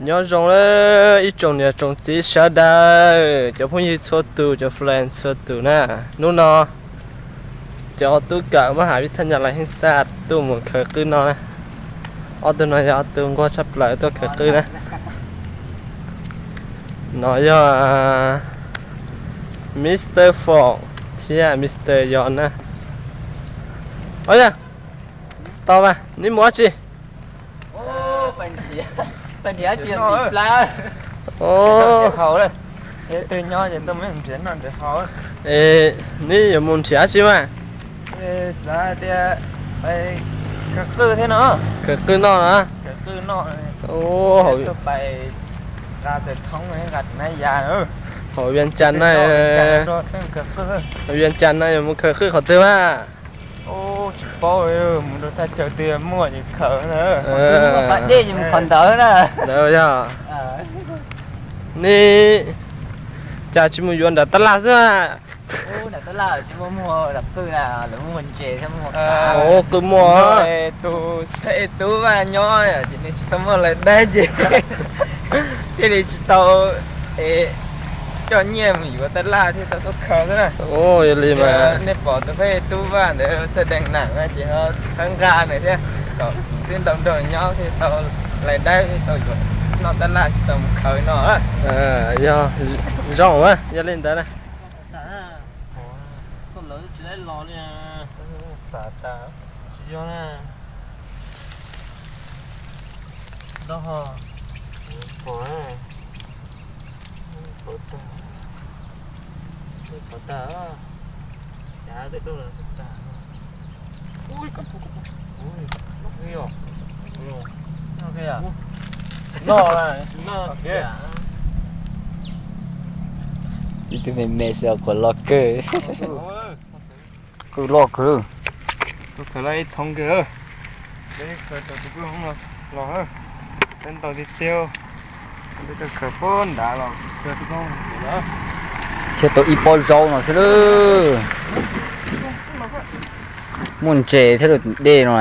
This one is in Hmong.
Nyob zoo ib tsoom niam tsoom txiv sawv daws, cov phooj ywg txhua tus, cov friend txhua tus na. Hnub no cov tub kawm muab has vib thaj nyas laus heej xa tuaj mus khaws qwj noj na. Ob tug no yog ob tug nquag tshaj plaws tuaj khaws qwj na. No yog Mister Foom thiab Mister Yos na. Ua yog, tau mas, neb mus dab tsi? Neb yuav mus nrhiav dab tsi mas? Xav tias khaws qwj thiab no. Khaws qwj noj na. Hauv Vias Cas na, Vias Cas na yuav mus khaws qwj qhov twg mas? Tsis paub, mus rau thaj chaw twg muaj ces khaws na. Qhov ntawd na. Ntawd yog. Neb cas tsis mus yuav nram tab laj xwb mas? Qwj muag. Tus thawj tub Vaj nyob ces nws tsis tau muaj lawv dab ces thiaj li tsis tau coj nyiaj mus yuav tab laj thiaj tau tuaj khaws xwb na. Yog li mas. Nej pom tus thawj tub Vaj ntawd xaj dees nam na ces ho thab nqa nws thiab, kom twb ntau nraug nyob thiaj tau lawv dab thiaj tau yuav noj tab laj tsis tau mus khaws no. Yog zoo, yog li ntawd na. Ib tug me me xwb, qhuav loj kawg. Qwj loj kawg. Tuaj khaws loj ib thoob kawg. Peb khaws tau tus koob hmoov los, peb ntaus tiag tiag. Peb tuaj khaws puag nrad los khaws tus koob hmoov los. Thiaj tau ib pob zaub no xwb lawm. Muaj ntses thiab lawm dej no.